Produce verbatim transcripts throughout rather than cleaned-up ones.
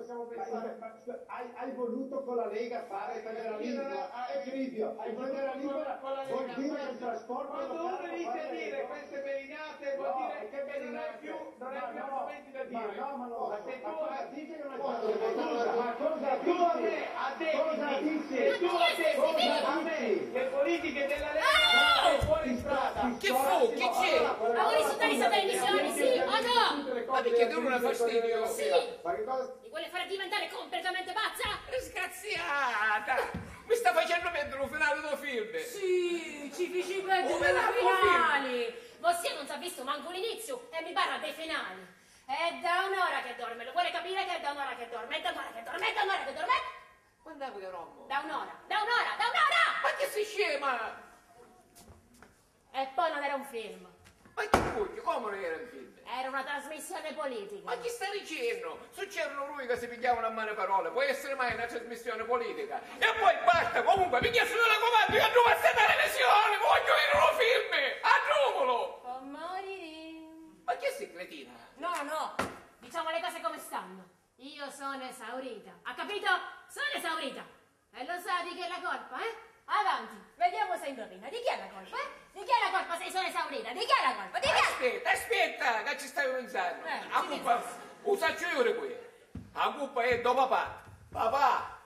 Hai, hai voluto con la Lega fare il federalismo? È cribbio, il federalismo vuol dire che il trasporto locale... Quando uno inizia a dire queste belinate vuol dire che non è più, non è più argomenti da dire. Ma no, ma no, ma se tu a me, se tu a me, se tu a me, a me, le politiche della Lega sono fuori strada. Che fu? Chi c'è? Ma vuoi risultare in televisione? Sì o no? Ma perché tu non hai fastidio? Sì. Mi vuole fare diventare completamente pazza? Disgraziata! Mi sta facendo perdere un finale di film! Sì, ci fici perdere un finale! Vossia non s'ha visto manco l'inizio e mi parla dei finali! È da un'ora che dorme, lo vuole capire che è da un'ora che dorme, è da un'ora che dorme, è da un'ora che dorme! Quant'è che dormo? Da un'ora, da un'ora, da un'ora! Ma che si scema? E poi non era un film. Ma chi cugghiu? Comu non era un film? Era una trasmissione politica. Ma chi sta dicennu? Succedenu rui ca si pigghiavanu a mani parole, poi essere mai una trasmissione politica? E poi basta, comunque, pigghiassinu la comandi, io annuvu a sta televisione, vogghiu vediri un film! Annuvulu! Con morire. Ma chi si cretina? No, no, diciamo le cose come stanno. Io sono esaurita. Ha capito? Sono esaurita. E lo sa di chi è la colpa, eh? Avanti, vediamo se indovina. Di chi è la colpa, eh? Di chi è la colpa se sono esaurita? Di chi è la colpa? Di chi è? Aspetta, aspetta, che ci stai pensando. Eh, a cuppa, u sacciu io di qui. A cuppa è do papà. Papà!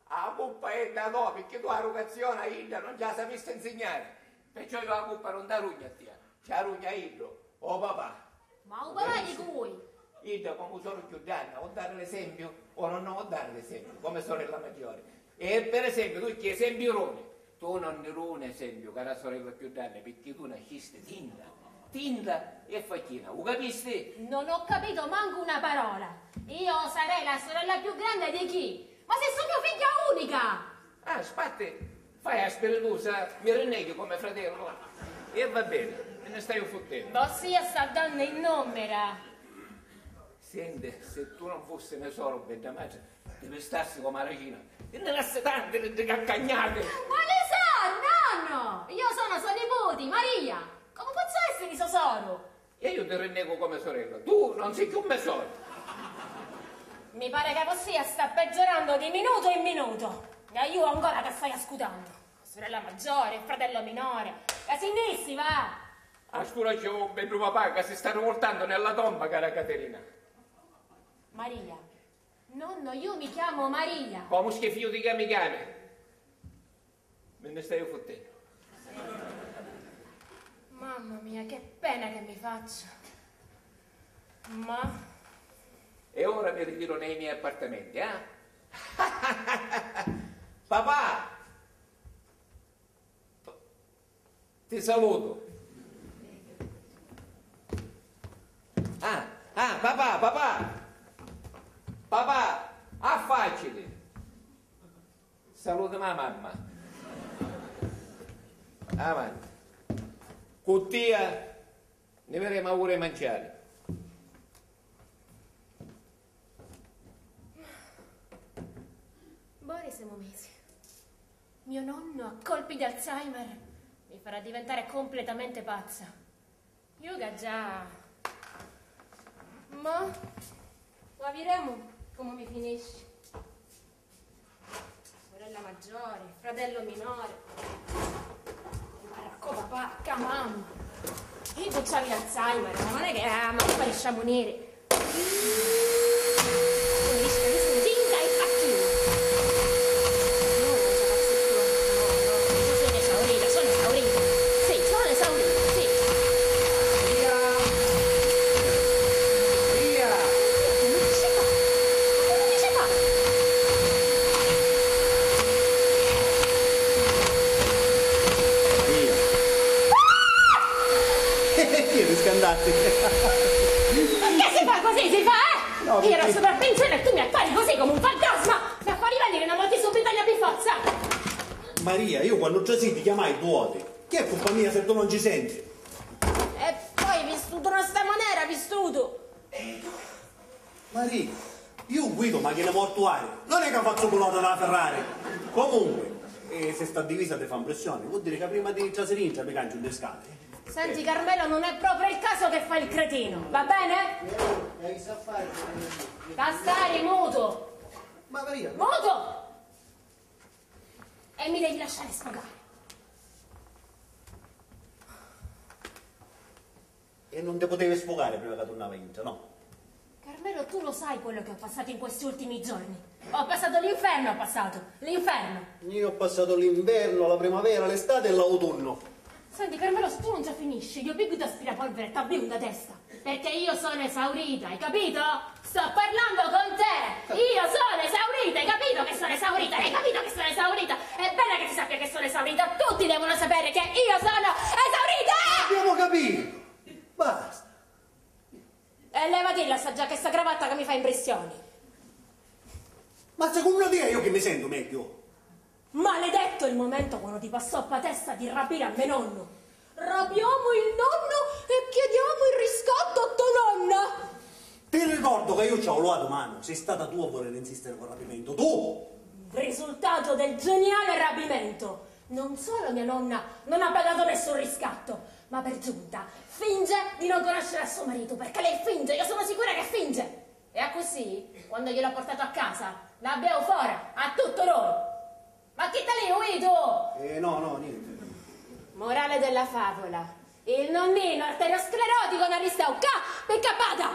A cuppa è da do, perché tu a rucazione a idda non ci la sapisti insignare. Perciò io a cuppa non da rugnu a tia. Ci la rugnu a iddu, o papà. Ma u papà di cui? Idda, comu soru cchiù granni, o dari l'esempiu o non ho dari l'esempiu, come sorella maggiore. E per esempio, tu chi esempiu runi? Tu non ni runi esempiu ca la sorella più granni, picchì tu nascisti tinta, tinta e facchina, u capisti? Non ho capito manco una parola. Io sarei la sorella più grande di chi? Ma se sono figlia unica! Ah, spatti, fai a spiritusa, mi rinneghi come fratello. E va bene, mi ne stai futtennu. Vossia sta dannu in nomera. Senti, se tu non fossi me soru, bedda madre, devi starsi come la regina. E ne lassi tanti di, di caccagnati. Ma li sa, nonno! Io sono sua nipoti, Maria! Come pozzu essiri so soru? E io ti rinnego come sorella. Tu non sei più me soru. Mi pare ca vossia sta peggiorando di minuto in minuto. E io ancora ca stai ascutando. Sorella maggiore, fratello minore. Ca si nissi, va! A st'ura ci ho un beddu papà ca si sta rivoltando nella tomba, cara Caterina. Maria. Nonno, io mi chiamo Maria. Comu schifiu ti chiami chiami? Mi ne stai futtennu. Mamma mia, che pena che mi faccio. Ma... E ora mi ritiro nei miei appartamenti, eh? Papà! Ti salutu. Ah, ah, papà, papà! Papà, affacciti! Salutami a mamma. Avanti. Cu tia ni viremu a ura di manciari. Boni semu misi. Mio nonno a colpi di Alzheimer mi farà diventare completamente pazza. Io ca già... Ma, ma viremu comu mi finisci. Sorella maggiore, fratello minore. Baracco papà, ca mamma. Iddu c'havi l'Alzheimer, ma non è che, ah, ma poi riesciamo neri. Tinta e facchina. No, non ce la faccio più. No, no, io sono esaurita, sono esaurita. Sì, sono esaurita, sì. Maria! Maria! Che non dice fa? Ma che non dice fa? Maria! Chi è riscandati? Perché si fa così? Si fa, eh? No, io ero sopra il pensione e tu mi appari così come un fantasma! Mi appari venire una morte subitania per forza! Maria, io quando trasì ti chiamai due volte. Chi è colpa mia se tu non ci senti? E poi vistuto in sta maniera, vistuto! Maria, io guido machine mortuarie, non è che faccio pilota da Ferrari. Comunque, eh, se sta divisa ti fa impressione, vuol dire che prima di trasire intra mi cangio le scale. Senti, Carmelo, non è proprio il caso che fai il cretino, va bene? Eh, oh, e chi sa fari? Ca stari mutu! Ma Maria! Mutu! E mi devi lasciare sfogare. E non ti potevi sfogare prima che tornava intra, no? Carmelo, tu lo sai quello che ho passato in questi ultimi giorni. Ho passato l'inferno, ho passato l'inferno. Io ho passato l'inverno, la primavera, l'estate e l'autunno. Senti, Carmelo, se tu non ci finisci, io piglio da aspirapolvere e t'abbiungo a testa. Perché io sono esaurita, hai capito? Sto parlando con te! Io sono esaurita, hai capito che sono esaurita? Hai capito che sono esaurita? È bene che si sappia che sono esaurita, tutti devono sapere che io sono esaurita! Abbiamo capito! Basta! E levati là sta giacca e sta cravatta che mi fa impressione. Ma secondo te è io che mi sento meglio? Maledetto il momento quando ti passò pa testa di rapire a me nonno! Rapiamo il nonno e chiediamo il riscatto a tua nonna! Ti ricordo che io ci ho luvatu manu, sei stata tu a voler insistere col rapimento, tu! Risultato del geniale rapimento! Non solo mia nonna non ha pagato nessun riscatto, ma per giunta finge di non conoscere a suo marito, perché lei finge, io sono sicura che finge! E accussì, quando gliel'ho portato a casa, l'abbiau fora, a tuttu roi! Ma chi te li uitu? Eh, no, no, niente. Morale della favola. Il nonnino arteriosclerotico n'arristau ccà pi cappata!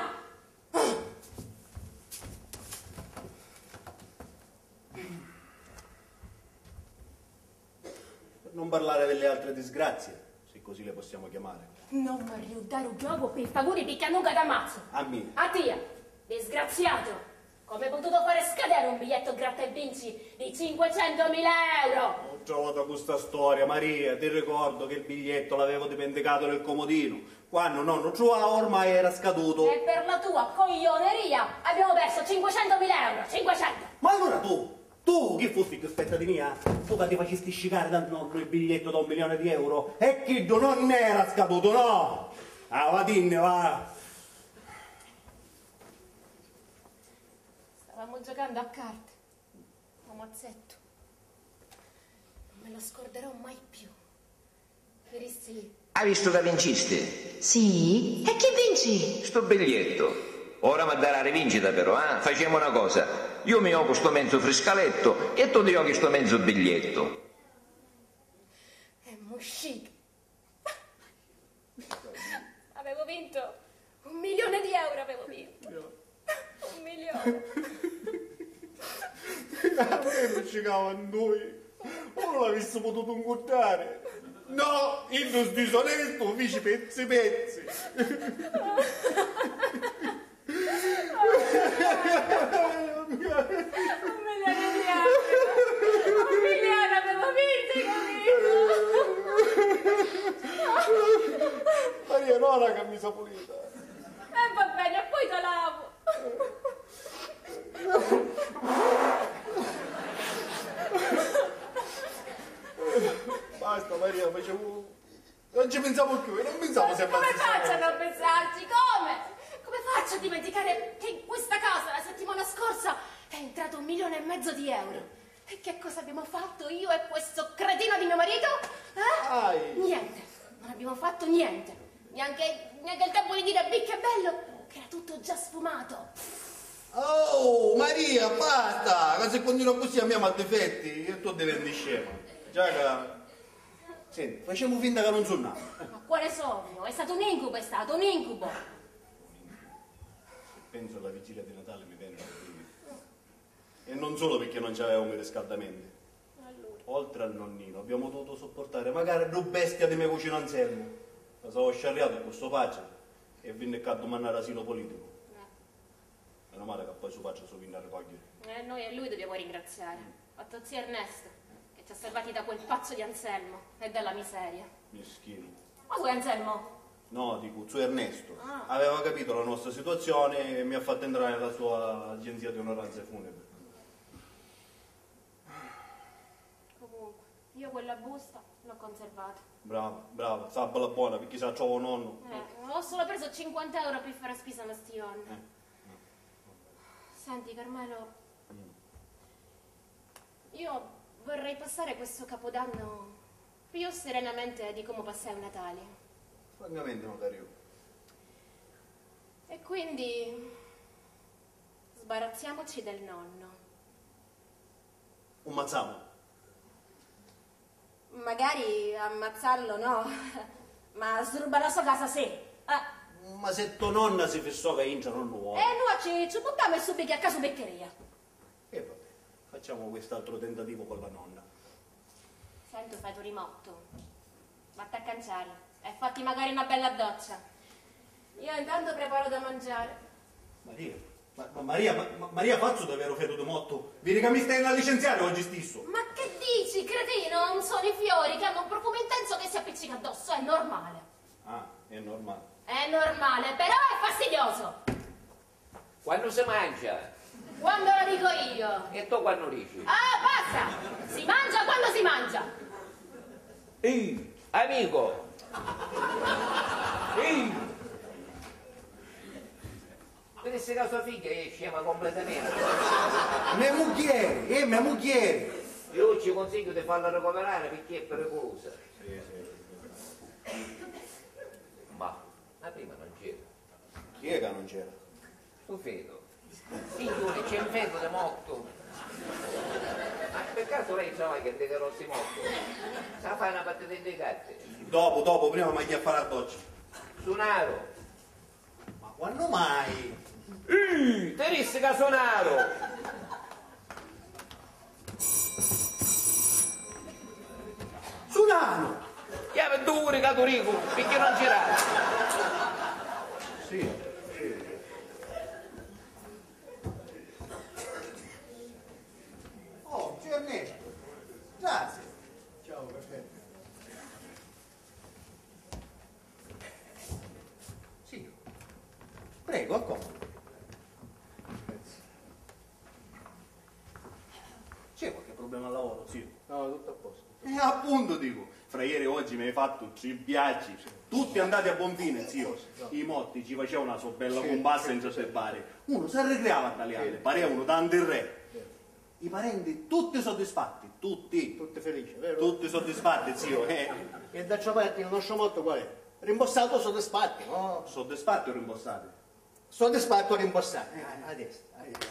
Per non parlare delle altre disgrazie, se così le possiamo chiamare. Non m'arriuddari u chiovu, pi favuri, picchì annunca t'ammazzu! A mia? A tia! Disgraziato! Come hai potuto fare scadere un biglietto gratta e vinci di cinquecentomila euro? Ho trovato questa storia, Maria, ti ricordo che il biglietto l'avevo dimenticato nel comodino. Quando non lo trovavo, ormai era scaduto. E per la tua coglioneria abbiamo perso cinquecentomila euro, cinquecento! Ma allora tu, tu chi fusti più spetta di mia? Tu che ti facisti scicare dal nonno il biglietto da un milione di euro? E chiddu non era scaduto, no! Ah, vatinne, va! Stavamo giocando a carte. Lu mazzettu. Non me lo scorderò mai più. Ieri sera. Hai vistu ca vincisti? Sì? E chi vinci? Stu bigliettu. Ora m'ha dari a rivincita però, ah? Facemu na cosa. Io mi jocu stu menzu friscalettu e tu ti jochi stu menzu bigliettu. E musciti. Avevo vinto un milione di euro, avevo vinto. Un milione. A me non ci cava a noi. O non l'avessi potuto incontrare. No, io non disonesto, fici pezzi pezzi. Un milione di euro! Un milione avevo vinto, capito? Maria, no la camisa pulita. E va bene, poi te lavu. Basta, Maria, facevo Non ci pensiamo più, e non pensiamo sempre alla stessa cosa. Ma come faccio a non pensarci? Come? Come faccio a dimenticare che in questa casa la settimana scorsa è entrato un milione e mezzo di euro? E che cosa abbiamo fatto io e questo cretino di mio marito? Eh? Niente, non abbiamo fatto niente. Neanche, neanche il tempo di dire: "Bicca è bello", che era tutto già sfumato. Oh, Maria, basta! Ca se continua così a mia m'addifetti e tu diventi scema. Già ca Senti, facemu finta ca non sunnu. Ma quale sogno? È stato un incubo, è stato un incubo. Se penso alla vigilia di Natale mi venenu i brividi. E non solo perché non c'avevamo i riscaldamenti. Oltre al nonnino, abbiamo dovuto sopportare magari due bestie di me cucino Anselmo. Ca s'aveva sciarriato con suo padre e vinni ccà a dumannare asilo politico. Meno male che poi suo padre si vinni a ricogliere. E noi e lui dobbiamo ringraziare. A tuo zio Ernesto, che ci ha salvati da quel pazzo di Anselmo e dalla miseria. Mischinu. Ma lui è Anselmo? No, dico, zio Ernesto. Ah. Aveva capito la nostra situazione e mi ha fatto entrare nella sua agenzia di onoranze funebri. Comunque, io quella busta l'ho conservata. Brava, brava, sabbala buona, perché se la trova nonno. Eh, ho solo preso cinquanta euro per fare spesa a sti giorni. Eh. Senti, Carmelo, mm, io vorrei passare questo Capodanno più serenamente di come passai un Natale. Francamente, macari iu. E quindi sbarazziamoci del nonno. U mazzamu? Magari ammazzarlo no, ma srubà la so casa sì. Ah. Ma se to nonna si fissò ca intra non nu voli. E allura ci, ci buttammu e subbigghiu a casu piccheria. E vabbè, facciamo quest'altro tentativo con la nonna. Senti, fai tu rimottu. Vatti a canciari e fatti magari na bella doccia. Io intanto preparo da mangiare. Maria, ma, ma Maria, ma, ma Maria, fazzu davvero fetu di mottu? Vidi ca mi stai a licenziare oggi stissu. Ma che dici, cretino? Non sono i fiori che hanno un profumo intenso che si appiccica addosso, è normale. Ah, è normale. È normale, però è fastidioso. Quannu si mangia? Quando lo dico io. E tu quannu dici? Ah, basta! Si mangia quando si mangia! Ehi, amico! Ehi! Vidi ca so figghia è scema completamente. Me mugghieri, eh, me mugghieri! Io ci consiglio di farla ricoverare perché è pericolosa. Sì, sì. Ma, ma prima non c'era. Chi è ca non c'era? Stu fetu. Signuri, c'è un fetu di mottu. Ma per caso lei travagghia in dei carrozzi mottu? Sa fai na partita di carte? Dopo, dopo, prima m'agghiu a fari a doccia. Sunaro. Ma quannu mai? Ih, ti dissi ca sunaro! Sunanu! Chiavi ddu uri ca tu dicu, picchì non girari. Sì, sì. Oh, zio Ernesto, grazie. Ciao, perfetto. Sì. Prego, accomodo. C'è qualche problema al lavoro, zio? No, tutto a posto. E appunto dico, fra ieri e oggi mi hai fatto tre viaggi, tutti andati a buon fine, zio. I motti ci facevano una so bella compassa in Trastevere. Uno si arrecreava a taliarli, parevano tanti re. I parenti tutti soddisfatti, tutti. Tutti felici, vero? Tutti soddisfatti, zio, eh. E d'altra parte il nostro motto qual è? Rimborsato o soddisfatto, no? Soddisfatti o rimborsati? Soddisfatto o rimborsato. Eh, adesso, adesso.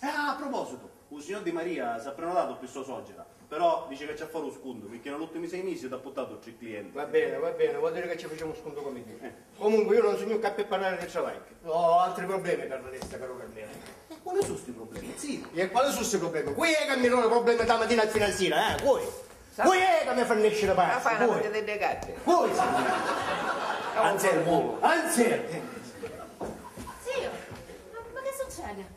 Ah, a proposito, u signor Di Maria s'ha prenotato pi so soggira, però dice ca ci ha fari u scuntu, picchì nna l'ultimi sei misi t'ha puttatu tri clienti. Va bene, va bene, vuol dire che ci facciamo un sconto come dire. Eh. Comunque io non sugnu ccà pi parlare di travagghiu. Ho altri problemi per la testa, caro Carmelo. E quali su sti problemi, zio? E quali su sti problemi? Cui è ca mi dona problemi da matina a fine sera, eh? Cui? Cui è ca mi fa nesciri pazzi? Cui? Cui? Anselmo, Anselmo! Zio, ma, ma che succede?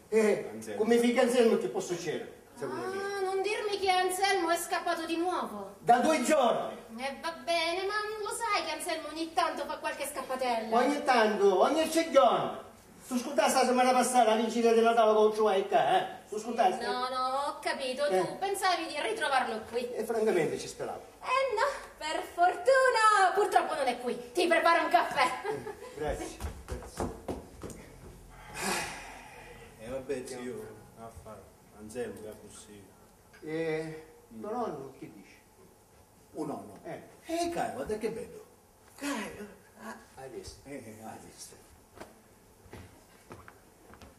Eh, cu me figghiu Anselmo che può succedere? Secondo me. Ah, non dirmi che Anselmo è scappato di nuovo. Da due giorni. E va bene, ma lo sai che Anselmo ogni tanto fa qualche scappatella? Ogni tanto, ogni tre giorni. Tu scurdasti la settimana passata la vincita di Natale che lo trovai qua, eh? Tu scurdasti? No, no, ho capito, tu pensavi di ritrovarlo qui. E francamente ci speravo. Eh no, per fortuna, purtroppo non è qui. Ti preparo un caffè. Eh, grazie, grazie. E vabbè, zio, a fare. Anselmo, è così. E to nonnu chi dici? U nonnu? Eh. Eh, Caio, guarda che bello. Caio, ah, adesso. Eh, eh, adesso.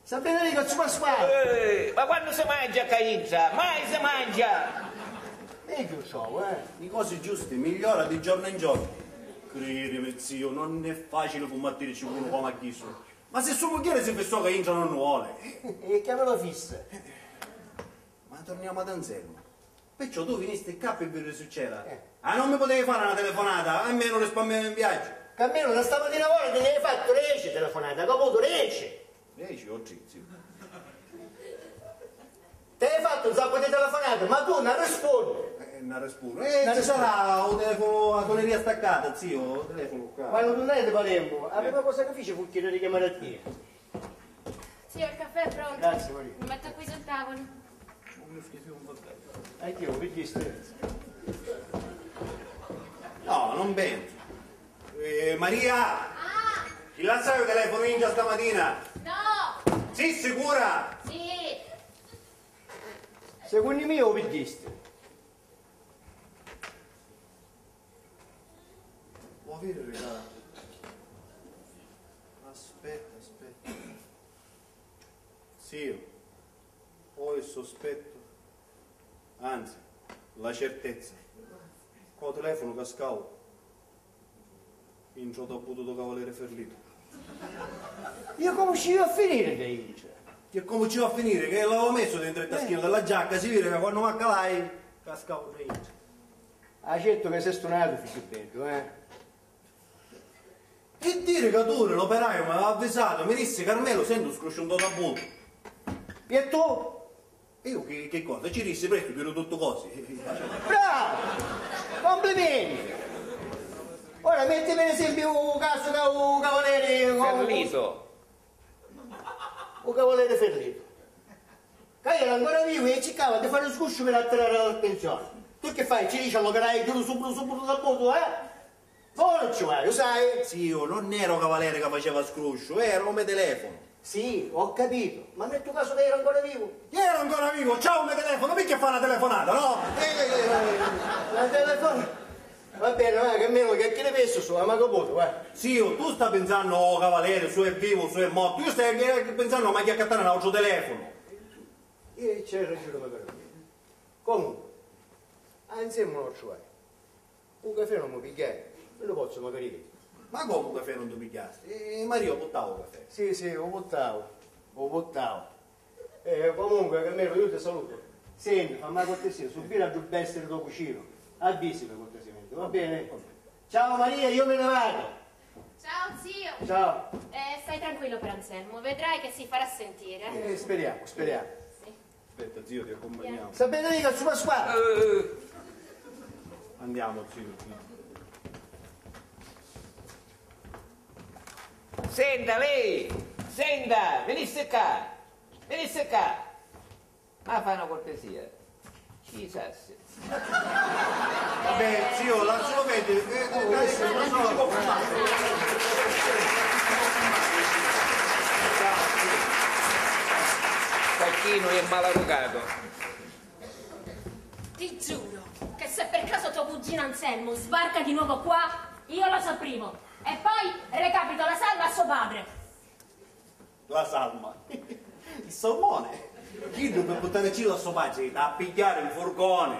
San Benedetto, zio Pasquale! Eh, ma quannu si mangia ccà intra? Mai si mangia! E chi u so, eh? I cosi giusti migliora di giorno in giorno. Cridimi, zio, non è facile cummattirci cu unu comu a chistu. Ma se so mugghieri si fissò ca intra non nu voli. E chi aveva fissa? Ma torniamo ad Anselmo. Perciò tu vinisti ccà pi viri si c'era. Eh. Ah, non mi potevi fare una telefonata? Almeno risparmiavi un viaggio. Carmelo, da stamatina fora ti ne hai fatto deci telefonate, hai caputo? Deci! Deci o tri, zio. Ti hai fatto un sacco di telefonate, ma tu non rispondi. Eh, non rispondo. Eh, ci sarà, o telefono, la suoneria staccata, zio, o telefono qua. Quando tornai ti parlemmu, la prima cosa che fici fu chidda di chiamare a tia. Zio, il caffè è pronto. Grazie, Maria. Mi metto qui sul tavolo. Non mi scrivi un problema. E chi u vidisti? No, non penso. Eh, Maria! Ah! Chi lassavi u telefono intra stamatina? No! Sì sicura? Sì! Secondo me u vidisti. Vuoi Aspetta, aspetta. Zio, ho il sospetto, anzi, la certezza. Qua u telefono cascau intro u tabbutu do cavaliere Ferlito. E comu ci iu a finiri dda intra? E comu ci iu a finiri? Che l'aveva messo dentro il taschino della giacca, si vede che quando m'accalai cascau dda intra. Ah, certo che sei stunato, figlio bello, eh? Chi diri ca Turi, l'operaio, m'aveva avvisatu, mi dissi: "Carmelo, senti un scrusciu nto tabbutu." E tu? Iu chi, chi cosa? Ci rissi prestu, chiudu tuttu cosi. Bravo! Complimenti! Ora metti per esempio u casu ca u cavaleri Ferlito. U cavaleri Ferlito. Ca era ancora vivu e circava di fari u scrusciu per attirari l'attenzione. Tu che fai? Ci dici allora ca hai chiudu subito, subito da poco, eh? Poi non ci vai, lo sai? Zio, non ero cavaliere che faceva scruscio, era un telefono. Sì, ho capito, ma metti caso che era ancora vivo. Era ancora vivo, c'ha un telefono, perché fa una telefonata, no? Eh, eh, eh, eh. La telefonata? Va bene, va, che meno che chi ne penso su, ma che vuoi, va. Zio, tu stai pensando, oh, cavaliere, su è vivo, su è morto. Io sto pensando, ma chi accattare un altro telefono? E c'hai ragione, ma per me. Comunque, anzi, non lo trovi. U cafè non mi pigghiai, non lo pozzo magari dire. Ma comu u cafè non tu pigghiasti? E Maria u puttau u cafè? Sì, sì, u puttau, u puttau. E comunque, Carmelo, io ti saluto. Senti, fammi la cortesia, subito a giù essere tuo cugino. Avvisami cortesemente, va bene? Ciao Maria, io me ne vado. Ciao zio. Ciao. Eh, stai tranquillo per Anselmo, vedrai che si farà sentire. Eh, speriamo, speriamo. Sì. Aspetta, zio, ti accompagniamo. Sta bene, io su Pasquale. Eh, andiamo, zio. Senta, lei! Senta, venisse qua! Venisse qua! Ma fa una cortesia. Ci sassi. Vabbè, zio, lascialo perdere. Eh, eh, dai, non ci può fare. Tacchino è malarucato. Ti giuro che se per caso tuo cugino Anselmo sbarca di nuovo qua, io lo sopprimo. E poi recapito la salma a suo padre. La salma. Il salmone. Chiddu per buttare cielo a so patri, da pigghiare in furgone.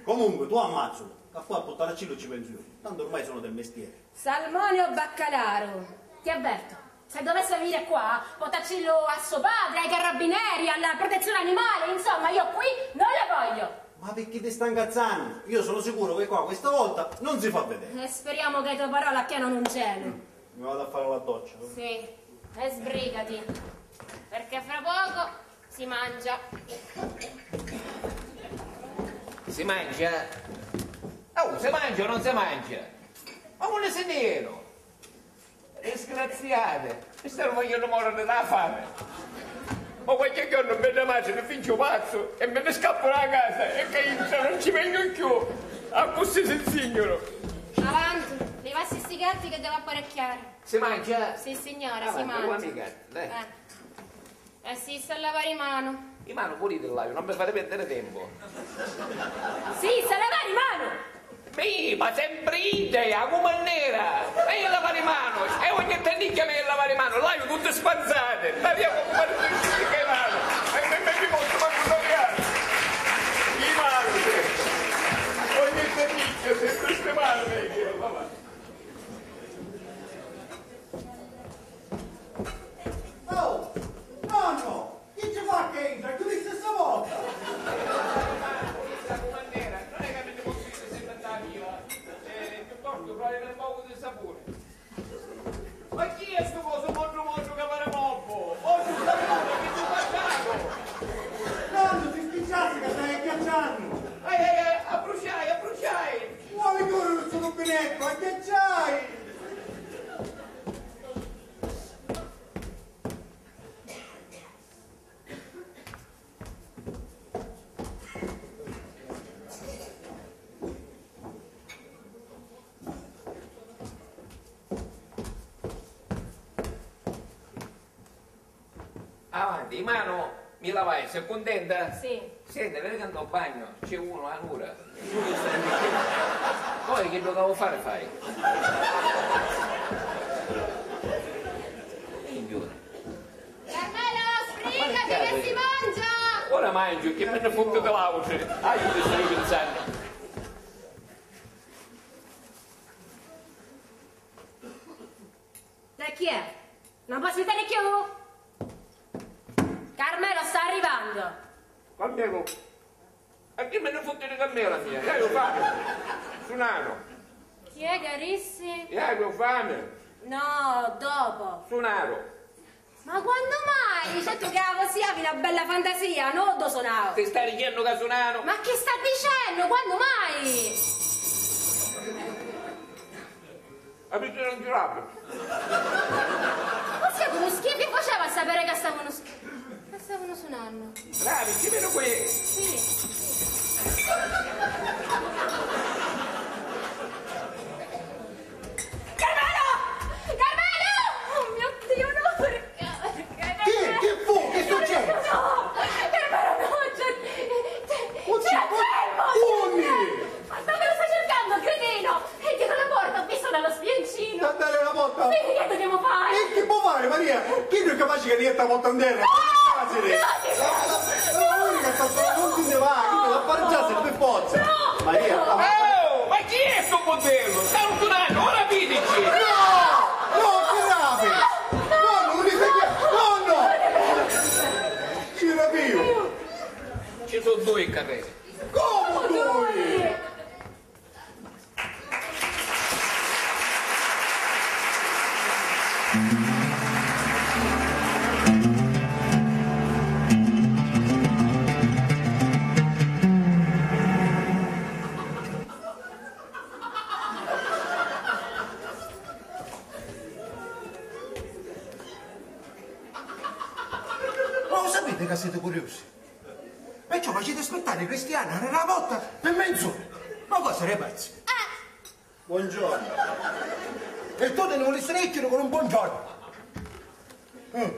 Comunque, tu ammazzo, che poi a buttare cielo ci penso io. Tanto ormai sono del mestiere. Salmone o baccalaro? Ti avverto, se dovesse venire qua, portacillo a suo padre, ai carabinieri, alla protezione animale, insomma, io qui non lo voglio. Ma perché ti sta incazzando? Io sono sicuro che qua questa volta non si fa vedere. E speriamo che le tue parole acchianano un cielo. Mi vado a fare la doccia. Sì, e sbrigati, perché fra poco si mangia. Si mangia? Oh, si mangia o non si mangia? Ma vuole sentire? Disgraziate, mi stanno vogliendo morire da fame. Ma qualche giorno mi ne faccio, mi fincio pazzo e me ne scappo da casa e che intra non ci vengo più. Accussì si insignano. Avanti, levassi sti gatti che devo apparecchiare. Si mangia? Sì, signora, si mangia. Avanti, levami i gatti, dai. Eh. Eh sì, sta a lavare i manu. I manu puliti l'avi, non mi fate perdere tempo. Sì, sta a lavare i manu! Mi, ma sempre idea, a cumannera! E io lavare i manu, e ogni tanticchia me lavare i manu, l'avi tutte spanzate, la via con parte che manu, e me, me, mi posso manco togliere. I manu, sì. Ogni tanticchia, sempre ste manu, vedi, mamma. Oh! Nonno! Chi ci fa che entra? Chi mi stessa volta? Questa cumannera, non è che mi posso dire sempre andare via, eh, piuttosto fare un poco di sapore. Ma chi è sto coso mongiu mongiu che pare mobbo? Mongiu sta pure, che ti ho mangiato! Nonno, ti spicciassi che stai agghiacciando! Ai ai ai, abbruciai, abbruciai! Vuoi correre sul rubinetto, agghiacciai! Avanti, i manu mi lavai, sei contenta? Sì. Senti, vedi che nto bagno c'è uno, allora, uno sta in Poi chiddu ca vo fari fai. Signore. Carmelo, sbrigati che si mangia! Ora mangiu, chi mi ne fottu di l'autre? Aiuto, staiu pinsannu. Da chi è? Non posso stare più! Carmelo sta arrivando! Carmelo? E chi mi ne fotti di Carmela mia? Chi haiu fami? Sunanu. Chi è che rissi? Chi haiu fami? No, dopo. Sunanu. Ma quannu mai? Certu che a vossia havi na bella fantasia, no do sonau. Ti sta dicennu ca sunanu? Ma chi sta dicennu? Quannu mai? A mi non ci rabbia. Così puru schifi faceva a sapere che stavano sch- che stavano suonando. Bravi, ci vedo qui. Sì. Carmelo! Carmelo! Oh mio Dio, no, perché? Chi? Chi fu? Chi succede? No! Carmelo, no! C'è, c'è, c'è, fermo! Oddio! Ma dove lo stai cercando, cretino? È dietro la porta, ho visto dallo spiancino. Sta dietro la porta? Sì, che dobbiamo fare? E che può fare, Maria? Chi è capace che niente a porta in terra? No! Facile! No! Ma ora che sta non ti ne va, che la fare già sempre forza. No! Maria, no! Oh, ma chi è sto bordello? Sta suonando, ora vedici! No! No, che rape! No, non mi fai... No, no! Ci rapiu! Ci sono due in carrera. Come due? Ma lo sapete che siete curiosi? Perciò facete aspettare i cristiani a la porta per mezz'ora. Ma cosa, re pazzi? Buongiorno. E tu te ne vuoi smettere con un buongiorno? Mm.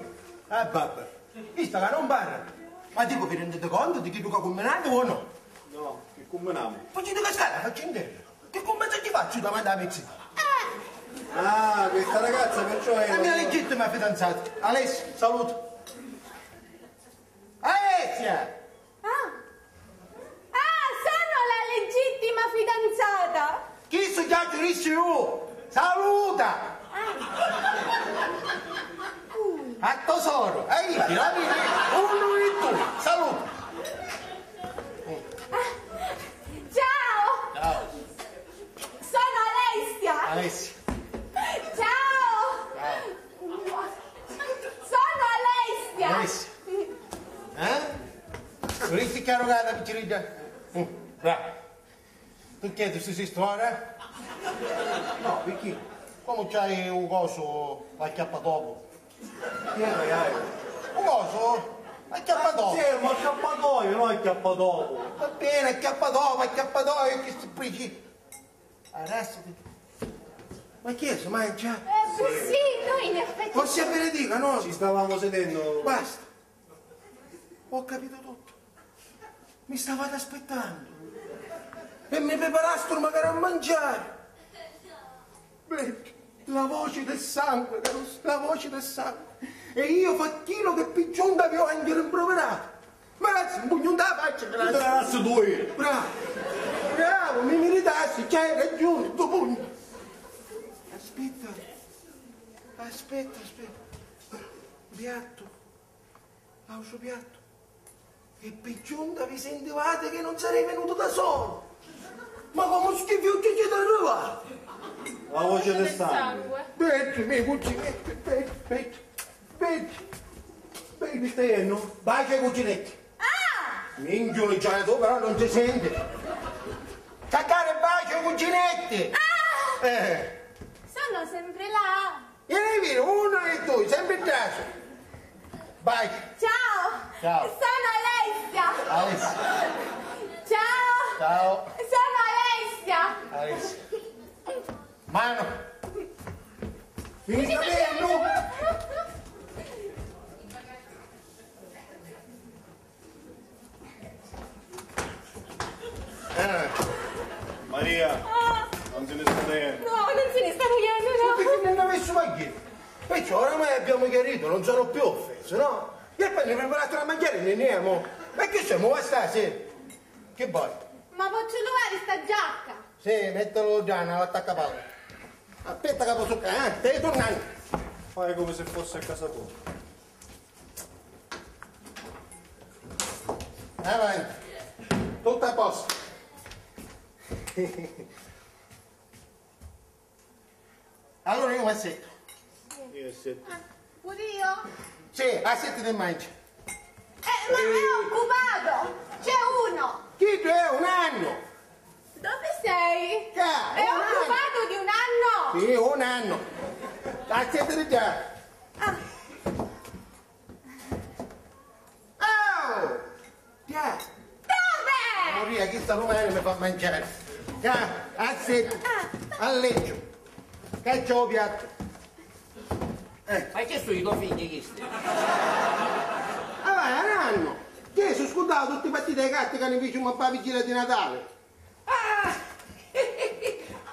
Ah, babba, visto che non parla. Ma dico, vi rendete conto di chi che combinate o no? No, che combiniamo? Facete cascare la faccia in terra. Che compenso ti faccio davanti alla mezzina? Ah, questa ragazza perciò è... La mia legittima fidanzata. Alessio, saluto. Alessia! Ah! Ah, sono la legittima fidanzata! Chi su già giurisci tu? Saluta! Ah. A to soro! Ehi, la vedi? Uno e tu! Saluta! Ah, ciao! Ciao! Sono Alessia! Alessia! Ciao! Ciao! Sono Alessia! Alessia! Eh? Vuliti chiarugata, picciridda? Mm, bravo. Tu che ti si storia? No, perché? Come c'hai un coso, l'acchiappatopo? Chi è che hai? Un coso, l'acchiappatopo. Sì, ma acchiappatoio, no acchiappatopo. Va bene, acchiappatopo, acchiappatoio, che si preci- Adesso ti... Ma chi è? Si mangia? Eh, sì, noi in effetti... Forse è verità, no? Ci stavamo sedendo. Basta. Ho capito tutto. Mi stavate aspettando. E mi preparastero magari a mangiare. Vedi, la voce del sangue, Caruso, la voce del sangue. E io faccio chilo che pi giunta vi ho anche rimproverato. Ma ragazzi, un pugno in la faccia, grazie. Grazie tu. Bravo. Bravo, mi meritassi, c'hai ragione, due pugni. Aspetta. Aspetta, aspetta. Piatto. L'altro piatto. E pi giunta vi sentivate che non sarei venuto da solo. Ma come schifiucci siete arrivati? La voce del sangue. Vedi, mi cuccinetti, vedi, vedi, vedi, vedi, stai no? Bacia ai cucinetti. Ah! Minchia, già tu però non si sente. Cacare bacio ai cucinetti. Ah! Eh. Sono sempre là. Vieni, vieni, uno e due, sempre in traccia. Vai. Ciao. Ciao. Sono Alessia. Alessia. Ciao. Ciao. Sono Alessia. Alessia. Mano. Vieni, sta bene, no? Eh. Maria. Ah. No, non se ne sta muoiendo, no. Ma perché non avessimo a dire? Perciò oramai abbiamo chiarito, non sono più offeso, no? E poi ne preparate da mangiare e ne andiamo. Ma che siamo, va stasera? Che vuoi? Ma posso luvare sta giacca? Sì, mettilo già, non l'attacca Paolo. Aspetta che posso, eh, stai tornando. Fai come se fosse a casa tua. Avanti. Tutto a posto. Allora io mi assetto. Io assetto. Ah, pure io? Sì, assettati e mangia. Eh, ma è occupato! C'è uno! Chi c'è? Un anno! Dove sei? Ca, è un anno. Occupato di un anno! Sì, un anno. Assettati già. Ah. Oh! Ca. Dove? Maria, chi sta rumena mi fa mangiare. Ca, assettati. Ah. A letto. Ca c'ho u piatto. Eh. Ma chi sono i tuoi figli chisti? Ah, vai, un anno. Chi sono scurdato tutti i partiti di carte che ne facciamo a fare vigilia di Natale? Ah!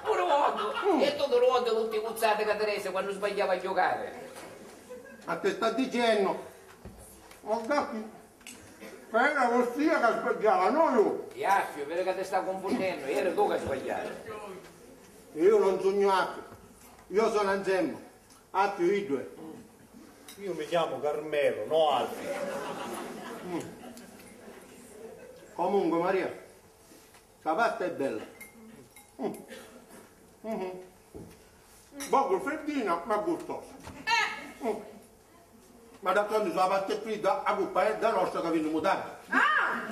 Pure vuoto! Mm. E tutto vuoto tutti i cuzzati che Teresa quando sbagliava a giocare. Ma ti sta dicendo? Ma cacchio, ma era vossia che sbagliava, no io. Iacchio, vedo che ti sta confondendo, era tu che sbagliavi. Io non sogno Alfio, io sono Anselmo, Alfio iddu è. Io mi chiamo Carmelo, no Alfio. Mm. Comunque, Maria, sta pasta è bella. Mm. Mhm. Poco freddina, ma gustosa. Mm. Ma d'altronde, se la pasta è fridda, la culpa è da nostra che vinnimu tardi. Ah!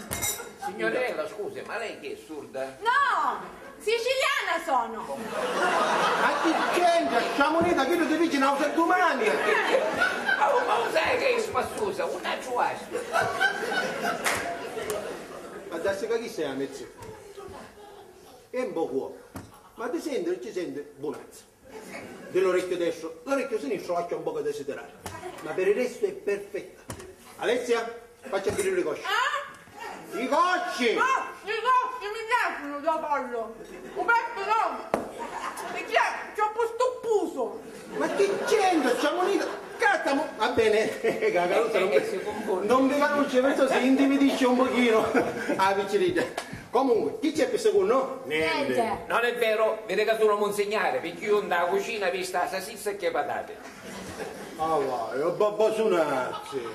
Signorella, scusi, ma lei chi è, surda? No! Siciliana sono! Ma chi c'entra, sciamunita, chi ti dici una cosa domani? Ma, ma lo sai che è spassusa, un altro astro. Ma dassi che chi sei, a mezzo? E un poco, ma ti senti, ci senti, bunazza. Di l'orecchio destro, l'orecchio sinistro lascia un poco a desiderare, ma per il resto è perfetta. Alessia, facci a dire le cosce. Ah? I cosci! Ah, i cosci mi piacciono da pollo. Un petto no! Perché è troppo stuppuso. Ma chi c'entra? Siamo uniti. Cazzo, va bene, Cacarusa non, non vi conosce, perciò si intimidisce un pochino a picciridda. Comunque, chi c'è pi secondo? Niente. Niente. Non è vero, vedi che sono monsignare, perché io in cucina ho visto la salsiccia e che patate. Ah, vai, oh, babbasunazzi.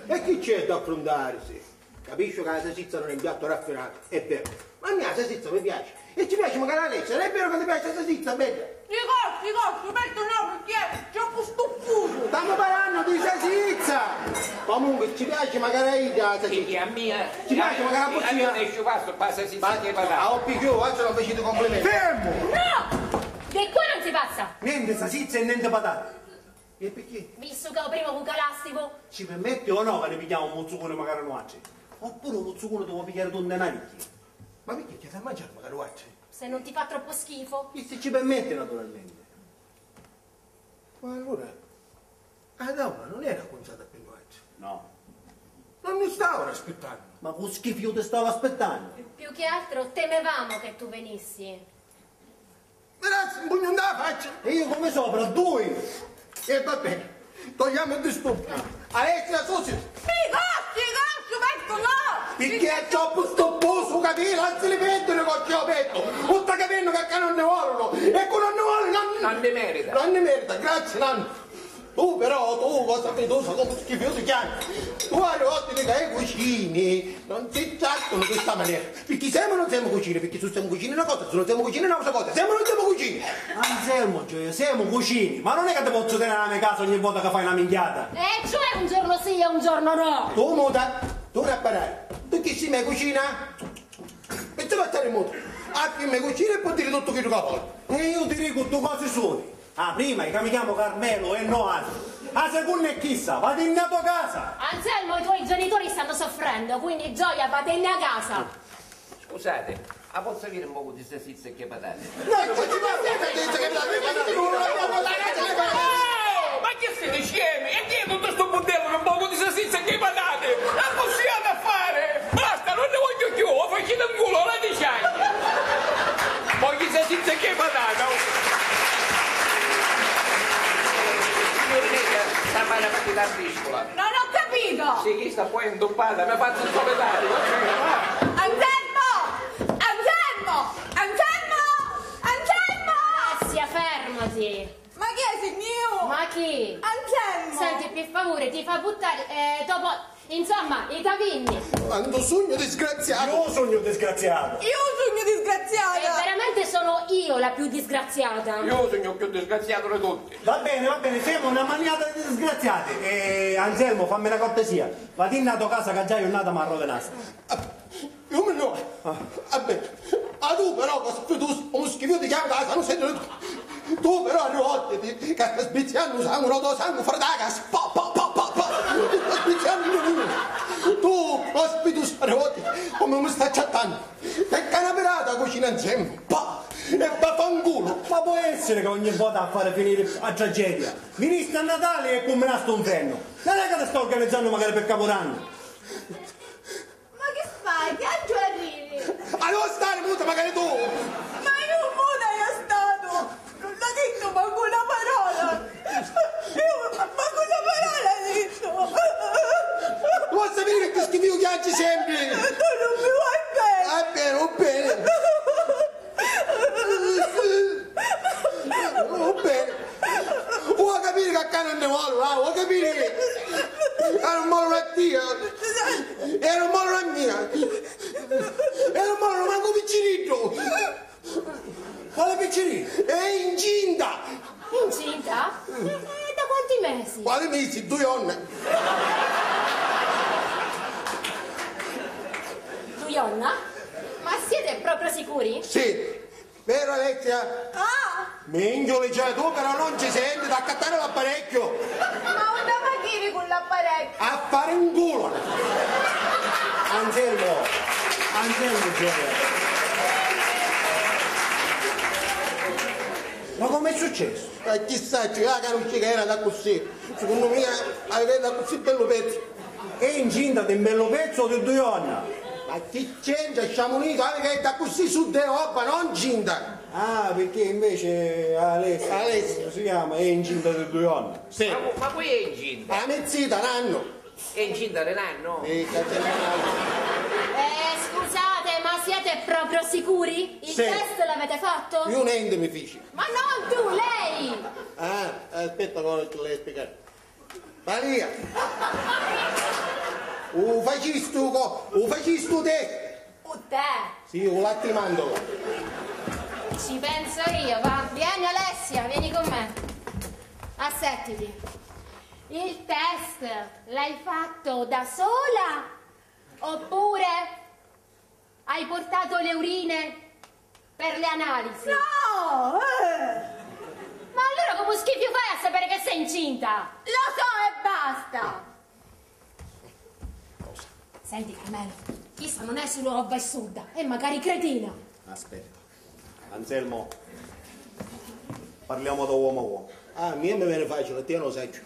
E chi c'è da affrontarsi? Capisco che la salsiccia non è un piatto raffinato, è vero. Ma a me la salsiccia mi piace. E ci piace magari a Alessia, non è vero che ti piace la salsiccia, bella? Dico, dico, subito no, perché è troppo stuffuso. Stiamo parlando di salsiccia! Comunque, ci piace magari a idda la salsiccia. Sì, a mia. Ci piace magari a vossia. A mia mi esce passo, passa salsiccia e patate. Ah, ho più, oggi non facete complimenti. Fermo! No! Di qua non si passa! Niente salsiccia e niente patate. E perché? Visto che è il primo cucalastico. Ci permette o no che ne pigliamo un muzzucone magari noi altri? Oppure un muzzucone ti vuoi pigliare tu nelle nariche? Ma perché ti fai mangiare magari noi altri? Se non ti fa troppo schifo. E se ci permette, naturalmente. Ma allora, la tavola non era appunzata per noi altri? No. Non mi stavano aspettando. Ma con schifo io ti stavo aspettando. Più che altro temevamo che tu venissi. Grazie, un pugno in la faccia. E io come sopra, due. E va bene, togliamo il disturbo. Alessia, Susi. Dico, dico, subito no. Perché è troppo stopposo, capito? Non si li mettono con ciò petto. Tutta capendo che qua non ne volano. E con non ne vuole, non, non ne merita. Non ne merita, grazie, Nanno. Tu però, tu, cosa fai? Tu sei come un schifoso chiano. Tu hai rotto di che cucini. Non si trattano in questa maniera. Perché siamo o non siamo cucini? Perché se siamo cucini è una cosa, se non siamo cucini è un'altra cosa. Siamo o non siamo cucini? Anselmo, gioia, siamo cucini, ma non è che ti posso tenere nella mia casa ogni volta che fai una minchiata. E cioè un giorno sì e un giorno no. Tu muta, tu rapparai. Tu chi sei me cucina? E ti va a stare muto. Ah, chi me cucina e può dire tutto quello che vuole. E io ti dico due cose sole. Ah, prima, io mi chiamo Carmelo e no Aldo. La seconda è chissa, vatinni a tua casa! Anselmo, i tuoi genitori stanno soffrendo, quindi gioia, vatinni a casa! Scusate, ma posso avere un poco di salsiccia e che patate? No, non ci può essere salsiccia e che patate, ma non ci può essere. Oh, ma che siete scemi? E chi è tutto sto bordello con un poco di salsiccia e che patate? Ma così ha da fare! Basta, non ne voglio più, o facete un culo, la diciamo! Voglio salsiccia e che patate! Signorina, stamani a partita a briscola. Non ho capito! Sì, chista poi è intuppata, mi ha fatto il solitario. Anselmo! Anselmo! Anselmo! Anselmo! Alessia, fermati! Ma chi è, signor? Ma chi? Anselmo! Senti, per favore, ti fa buttare, eh, dopo, insomma, i tavinni. Quantu sugnu disgraziatu! Io sugnu disgraziato! Io sugnu disgraziata! E veramente sono io la più disgraziata! Io sugnu cchiù disgraziatu di tutti! Va bene, va bene, siamo una maniata di disgraziati. E Anselmo, fammi una cortesia, vatinni a to casa che già è jurnata ma arrovinasti. Io mi no. Ah. Vabbè. Ma tu però, cospitus, un schifiu di chiamata, non sei tu. Tu però arrivati che stai sbizziando sangue, no, sangue, fra da casa. Pa, pa, pa, pa, pa. Stai sbizziando. Tu, cospitus, arrivati, come mi stai chattando? Pecca una pirata cucina insieme. Pa! E vaffanculo! Ma può essere che ogni volta a fare finire a tragedia? Viniste a Natale e cumminasti un fenno. Non è che ti sto organizzando magari per Capodanno. Ma che fai? Che aggio a riri? Allora stare muta magari tu! Ma io muta io stato! Non ha detto manco una parola! Io manco una parola ha detto! Vuoi sapere che schifo chiangi sempre? Tu non mi vuoi bene! Va bene, va bene! Va bene! Vuoi capire che a casa non ne vuole, va? Vuoi capire? E non vuole una tia! E non vuole una mia! E non vuole manco un picciriddu! Quale picciriddu? È incinta! Incinta? E da quanti mesi? Quali mesi? Dui jonna! Dui jonna? Ma siete proprio sicuri? Sì! Vero, Alessia? Ah! Minchia, Ligia, tu però non ci senti, da accattare l'apparecchio! Ma unni va a ghiri cu l'apparecchiu? A fare un culo! Anselmo! Anselmo, gioia! Ma come è successo? Ma chissà, ci va che non ci era da così. Secondo me avete da così bello pezzo. È incinta di un bello pezzo o di due giorni? Ma chi c'entra, sciamunito? Avete da così su de roba, non incinta. Ah, perché invece Alessia, Alessia si chiama, è incinta di due giorni. Sì. Ma, ma poi è incinta? La mia zita, Nanno. È incinta di Nanno? Sì, che c'è Nanno. Eh, scusate, ma siete proprio sicuri? Il test l'avete fatto? Io niente mi fici. Ma non tu, lei! Ah, aspetta, ora ti l'hai spiegato. Maria! U facistu co-, u facistu te? U tè? Sì, u latte di mandorla. Ci penso io, va. Vieni, Alessia, vieni con me. Assettiti. Il test l'hai fatto da sola oppure hai portato le urine per le analisi? No! Eh! Ma allora come schifo fai a sapere che sei incinta? Lo so e basta! Senti, Carmelo, chista non è solo roba e sudda, è magari cretina! Aspetta. Anselmo, parliamo da uomo a uomo. Ah, a mia mi vene facile, a tia non lo saccio.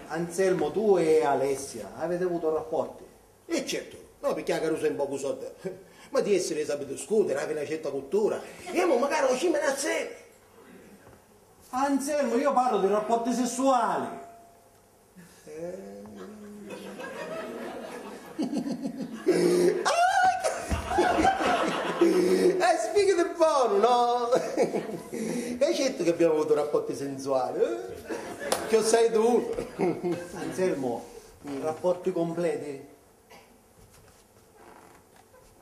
Anselmo, tu e Alessia avete avuto rapporti? E certo, no, perché la carusa è un poco sodda. Ma di essere saputo discutere, avere una certa cultura. E mo magari lo scimene assieme. Anselmo, io parlo di rapporti sessuali. Eh. Ah! Eh, spiegati buono, no? E certo che abbiamo avuto rapporti sensuali, eh? Che lo sai tu? Anselmo, rapporti completi?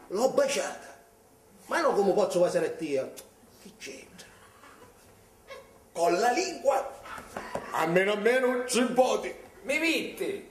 L'ho baciata. Ma no, come pozzu vasari a tia? Chi c'entra? Con la lingua? A meno a meno ci voti. Mi vitti!